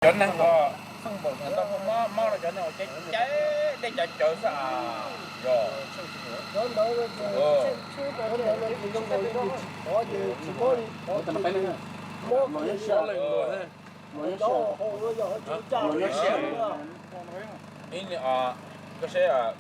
Cov neeg ko, tau mob mob no cov neeg uas caij caij dej cov cawv xwb as. Yog, ib, koj saib,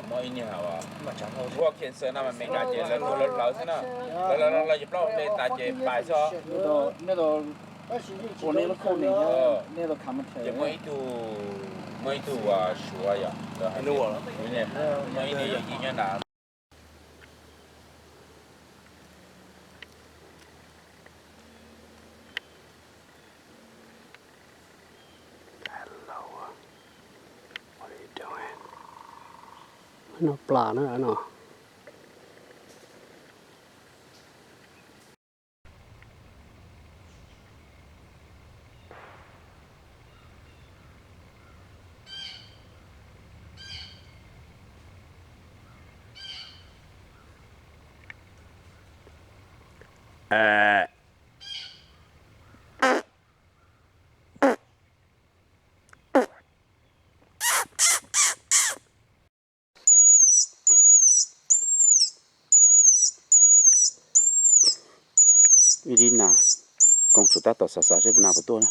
muaj ib niag ua cancer no mas Meskas ces lawv hlawv xwb na. Lawv lawv lawv ces plaub hau hle tas ces pais xwb. Ces muaj ib tug, muaj ib tug uas Suav yom, muaj ib niag yawm yij nyob nram no plas na no. Ib lim nas, Koob tsum tab tom xav xav seb nas puas tuaj na.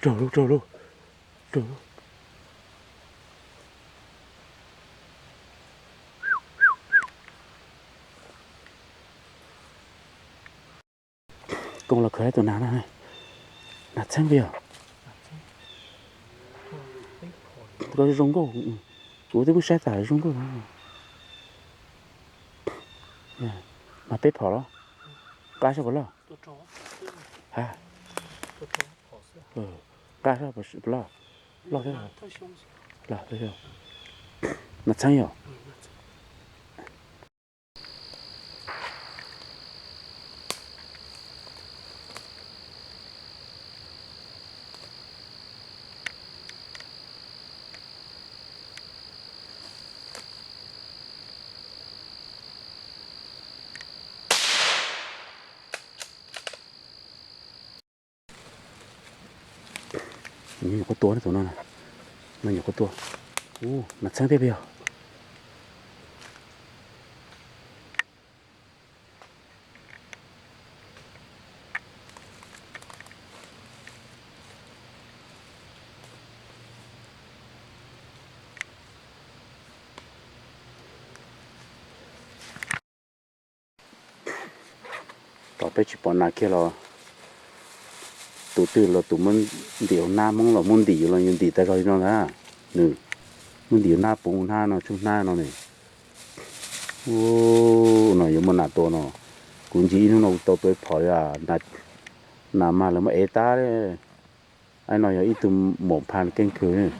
Raug lauj, raug lauj, raug lauj. Koob los khaws tus nas no, nas txheeb puas yog? Koj zoo nkauj, kuv twb muab saib tas zoo nkauj. Mas peb phom los? Qab sab puas loj? Ha, qab sab puas loj? Loj thiab. Nas txheeb yog. Nyuam qhuav tua tus no, no nyuam qhuav tua. Ub, nas txheeb thiab puas yog? Tom peb tsis pom nas kiag los tus twg los tus muab ntim hauv hnab, Hmoob los muab ntim los yus ntim tas zog li no ntag. Nws muab ntim hauv hnab, puv hauv hnab no, tsoob hnab no ne. Ub, no yuav muaj nas tua no. Kuv ntsia ib hnub no kuv tau tua ib phom li, nas mas lawv muab ev tag li. Aib, no yog ib tug mom pha keeb kwg.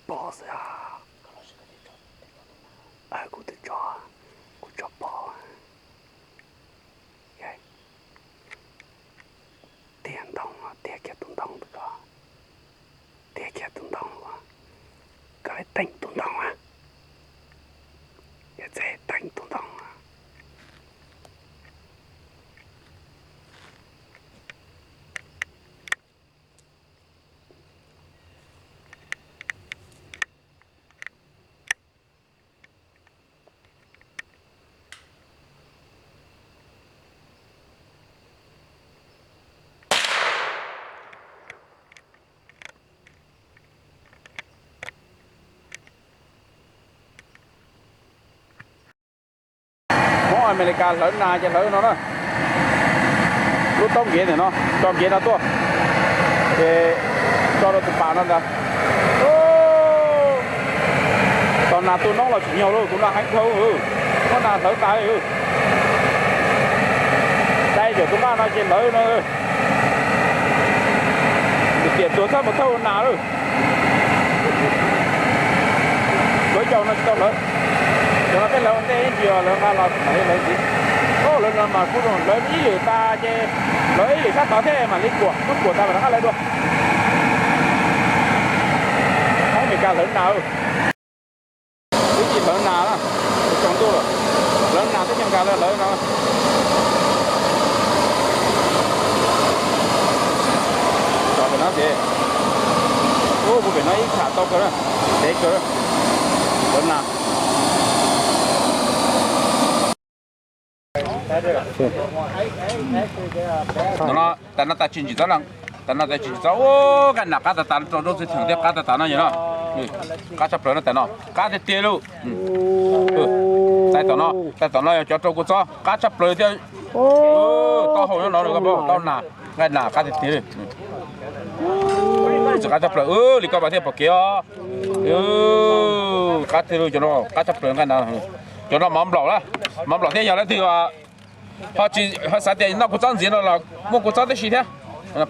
Pob xwb. Kuv twb tso, kuv tso pob. Tiag ntoo, tiag kiag tus ntoo ntawd ko. Tiag kiag tus ntoo, koj teem tus ntoo a. Yog txawm teem tus ntoo. Hmoob Amelikas hlawv nas ces hlawv no na. Lub taub nkev ntawm no, tso nkev no tuaj, ces tso rau tus pas no ntag. Tos nas tu noob los tsim nyog lauj, tus no heev dhau, muab nas hlawv tas li. Dai cov tus nqaj no ces hlawv no. Tus tiam tuag txhob mus thauj nas lauj. Tuav yau no tsis tau hlawv. Cov no peb hlawv ua ntej ib ntsis lawv nqa los mam li hlawv ntxiv. Lawv no mas kuj zoo, hlawv ib lwm tas ces hlawv ib lwm sab tod thiab mam li kuam, muab kuam tas mam rov qab hlawv dua. Hmoob Amelikas hlawv nas. Twb tsis hlawv nas na, tsaus ntuj lawm, hlawv nas twb tsis nkag lawv hlawv no. Tso pem no ces, ub, pem no ib kham tau kawg na, ntev kawg. Hlawv nas. No, tas no tas tsis ntsim txob, tas no tas tsis ntsim txob, ub, nqaij nas qab tas tas, rau nruab txwv theem thiab qab tas tas no yog no. Qab tshaj plaws no tas no, qab tiag tiag lauj. Tais tom no, tais tom no yog cov rau kua txob qab tshaj plaws thiab. Taub hau nyob no, koj paub taub nas, nqaij nas qab tiag tiag li. Txawm qab tshaj plaws li koj mas thiaj pom kev os. Qab tiag li, cov no qab tshaj plaws nqaij nas. Cov no mov nplaum na, mov nplaum thiab. Yog leej twg ho tsis, ho xav tias noj kua txob ntxiv no los muaj kua txob tib si thiab.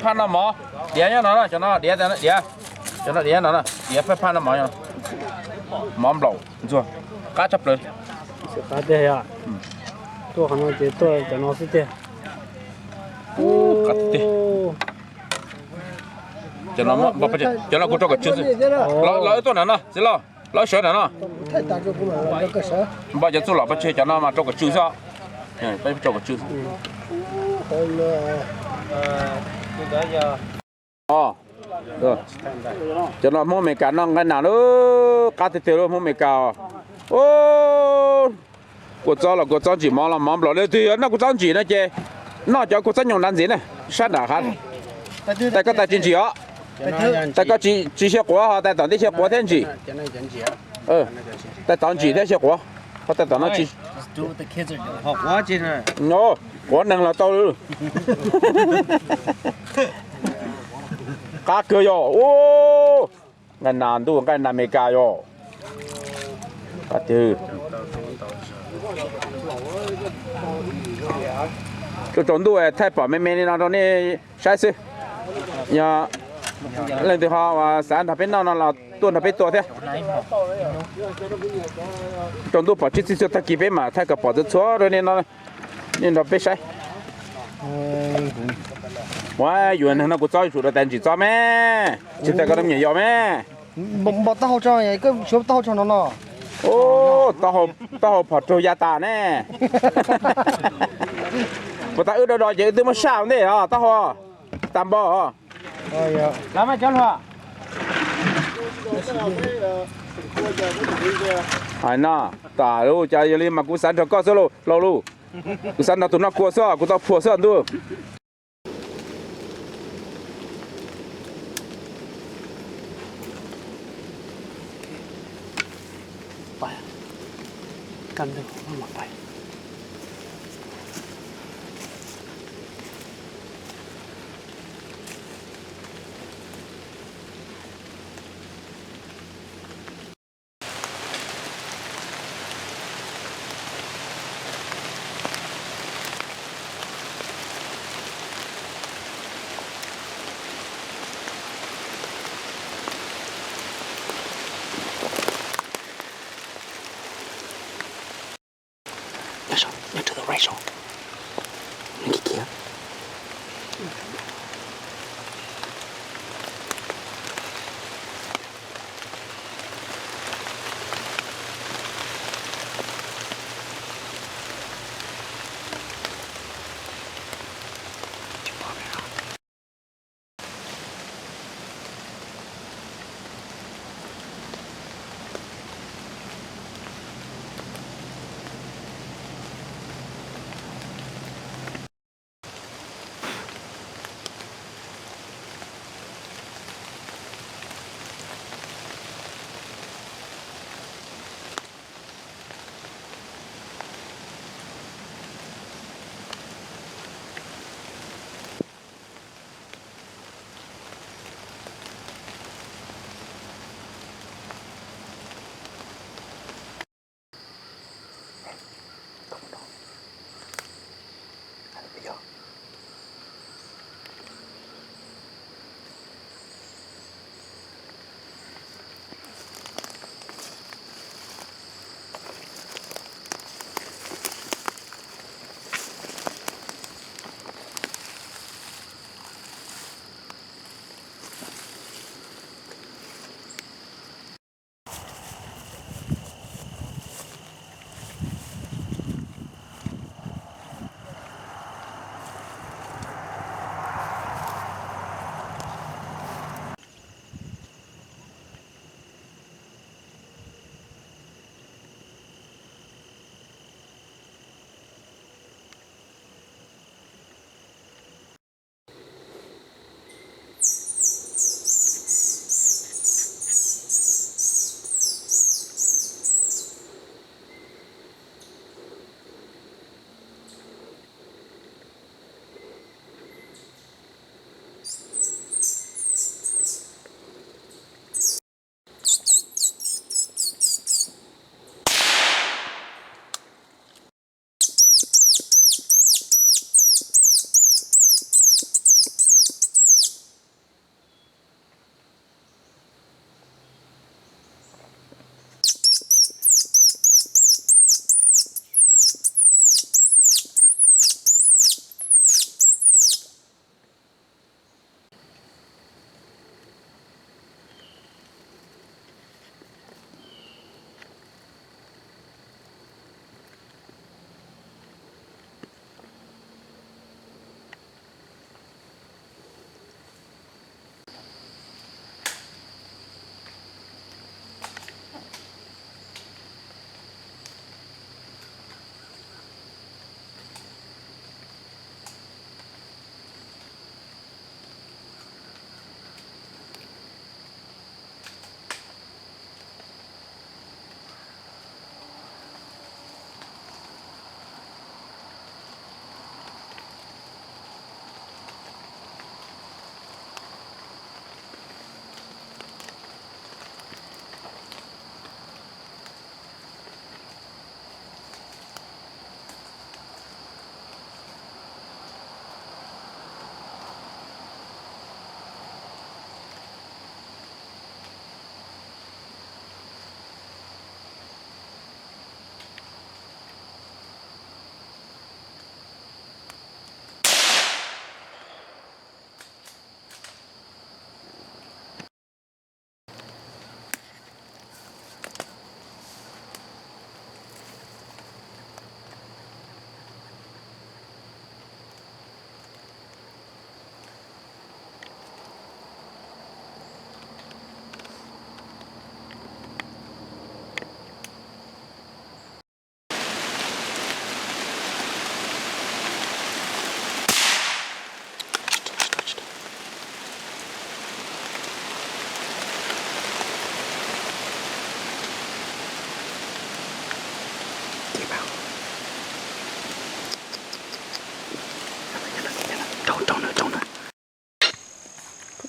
Phaj noj mov, diav nyob no, cov no diav, diav, cov no diav no, diav phaj, phaj noj mov, mov nplaum ntxuag, qab tshaj plaws. Qab tiag, tuaj qhov no ces tuaj cov no xwb tiag. Cov no kuv rau kom tsw xwb. Los wb tuaj nram no txiv lauj, los wb sawv nram no. Npaj cov txuj lom pov tseg, cov no mas rau kom tsw xwb. Rau kom tsw. Cov no Hmoob Amelikas noj nqaij nas lub qab tiag tiag lub Hmoob Amelikas. Kua txob los kua txob ntsim, mov los mov nplaum. Leej twg yog noj kua txob ntsim no ces noj cov kua txob nyoos nrad ntxiv na, sab nram hav. Tais koj tais tsis ntsim os. Tais koj tsis xyaw quav ho tais tom ntej xyaw quav thiab ntsim. Tais tod ntsim thiab xyaw quav, ho tais tom no tsis. Quav neeg los tau. Qab kawg yog. Nqaij nas ntuj, nqaij nas Amelikas yog. Tsaus ntuj thaij pom me me li no rau nej saib xwb. Yog leej twg ho xav nrog peb noj no los tuaj nrog peb tua thiab. Tsaus ntuj pom tsis txhij txhua tag kis peb mam thaij kom pom txhua txhua rau nej no, nej nrog peb saib. Ua yuav neeg noj kua txob yuav tsum rau tais ntsim txob me, tsis tas koj rau me nyuam yau me. Npog taub hau tso, koj suav taub hau tso no no. Taub hau phom raug ya tas ne. Puas tas wb do do ces wb twb muab saj ua ntej os taub hau. Tas npog os. Hais no, tas lub cas yog li mas kuv xav nrog koj xwb lauj, kuv xav nrog tus noj kua xwb, kuv tau phuas xwb ntuj.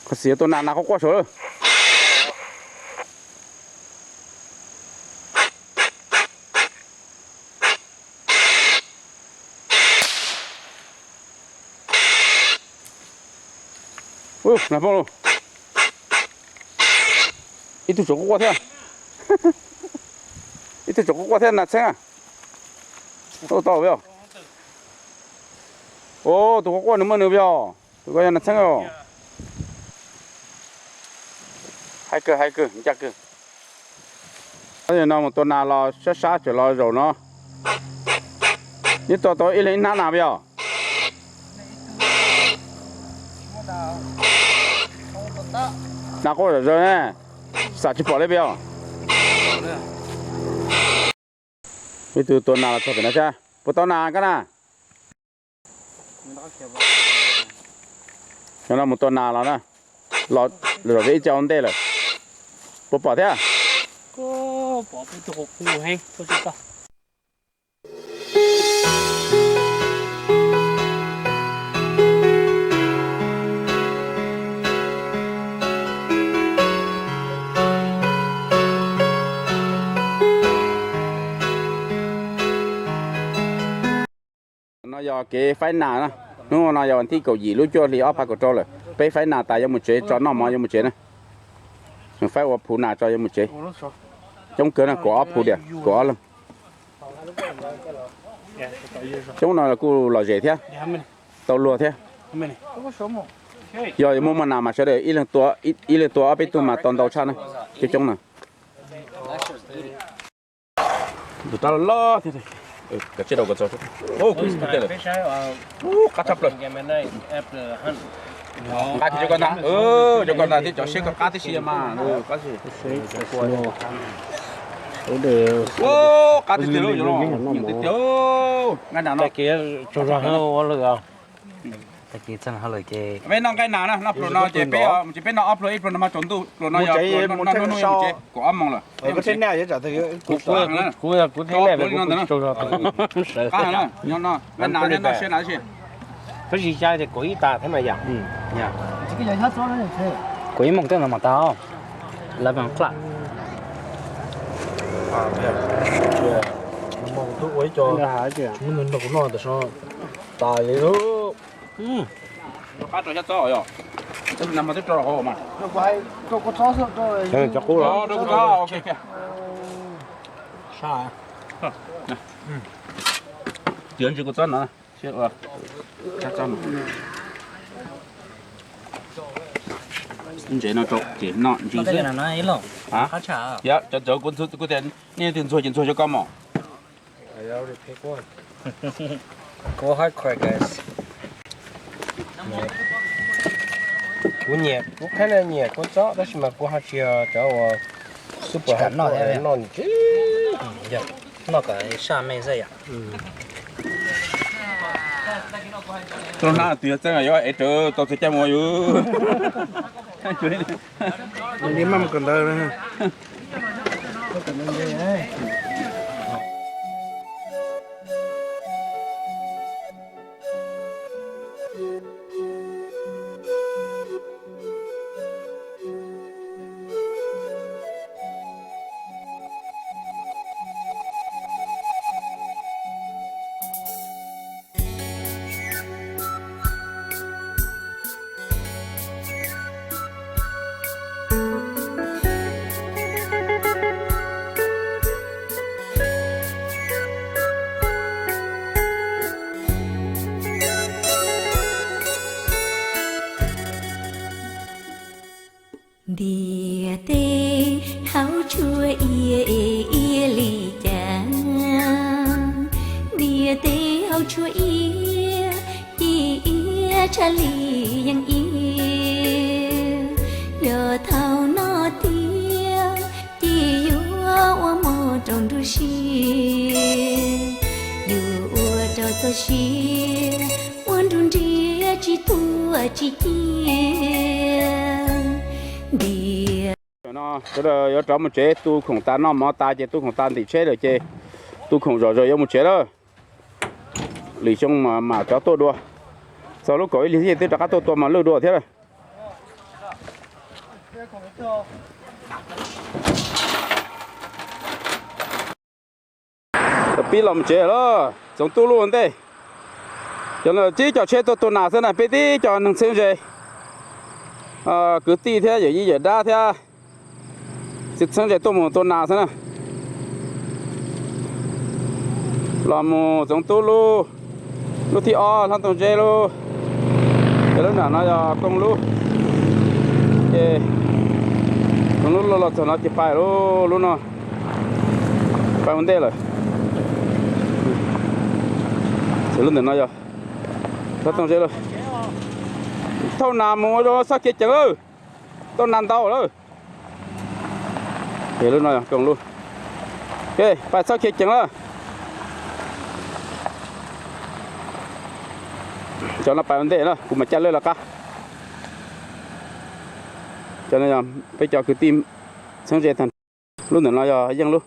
Qhov xiav tua nas nas quaj quaj saud lawm. Nas poob lauj. Ib tug tseem quaj quaj thiab. Ib tug tseem quaj quaj thiab nas txheeb. Ua tau vim os. Tus quaj quaj nws muaj nws vim os. Koj yog nas txheeb os. Hais kawg, hais kawg, ncaj kawg. Tab sis no mus tua nas los sab sab tseem los zaum no. Neb tua tau ib leeg ib hnab nas puas yog? Nas quaj zom zaws ne, xam tsis pom li puas yog? Ib tug tua nas los txog pem no sab, puas tau nas koj na? Cov no mus tua nas los na, los zaum ib co ua ntej lawm. Puas pom thiab? No yog kev faib nas na. Hnub no yog vas thib kaum yim lub cuaj hli ob phav kaum rau lawm, peb faib nas tas yuav mus tsev tso noj mov yuav mus tsev na. Faib ua phuv nas tso yuav mus tsev. Coob kawg na, kaum ob phuv diam, kaum ob leeg. Coob no kuj lom zem thiab, tau luag thiab. Yog yuav muaj muaj nas mas sawv daws ib leeg tua ob peb tug mas tau ntau tshaj na. Coob coob na. Tus rab loj loj thiab. Ub, qab tshaj plaws. Nqa kiag cov ko ntag, cov ko ntag thiab cov siab ko qab tib si mas. Ub, qab tib si tiag, nqaij nas no. Peb noj nqaij nas na, noj pluas no ces peb, ces peb noj ob pluas, ib pluas no mas tsaus ntuj, pluas no yog pluas noj hnub mus tsev, kaum ob moos lawm. Kuv, kuv, kuv, kuv thiab nej, kuv tsaug zog. Nqaij nas noj siab na. Tab sis xyov tias kaum ib tas thiab mas yom. Kaum ib moos tej no mas tas. Eleven o'clock. Ua ib co noj tas li lawm. Rau qab rau xyab txob yog. Twb nag hmo twb rau hauv mas. Cov qub los. Rau kuv txob, ok, ok. Sab. Tiav ntsis kuv txob no. Ntses no rau ces noj ntsis xwb. Yog cov txawv kuv tias nej twg ntxuag ces ntxuag cov ko mos. Kuv nyiam, kuv qheb na nyiam kua txob tab sis mas kuv ho tsis yog cov uas xub puas noj noj ntsis. Noj kom saj me xwb yom. Rau hnab twg yog txeeb yuav ev rawv tau txhua caij mus yus. Li maj mus kawm ntawv. Ntiaj teb haus tshuaj ia, ia li cas? Ntiaj teb haus tshuaj ia, ci ia tshaj li yeeb ia. Yog thaum no tiag ces yuav ua mov rau nruab siab, yuav ua rau txoj sia ua nruab nriab tsis tuag tsis ci. Ntiaj no sawv daws yuav rov mus tsev, tu khoom tas noj mov tas ces tu khoom tas ntim tsheb lawm ces tu khoom zom zaws yuav mus tsev lawm. Lwm xyoo mam rov tuaj dua. Txog lub kaum ib hlis xwb twb rov qab tuaj tua mos lwj dua thiab lawm. Pib los mus tsev lawm, Txoov Tub lub ua ntej. Cov no tib co tsheb tuaj tua nas xwb na, peb tib co neeg txheeb ze, kwv tij thiab yawm yij yawm dab thiab txheeb ze tuaj mus tua nas xwb na. Los mus Txoov Tub lub, lub thib ob hlob Tooj Zeb lub. Lub nram no yog Kooj Lub. Ces Kooj Lub los txog no ces pais lub, lub no pais ua ntej lawm. Lub ntawm no yog tsob tooj zeb lawm. Thauj nas mus ua txoj kev ceev lawm. Tau nas ntau lawm. Lub no yog Kooj Lub. Pais txoj kev ceev lawm. Cov no pais ua ntej na, kuv mam caj lawv lawv qab. Cov no yog peb cov kwv tij txheeb ze tag. Lub ntawm no yog yeej lub.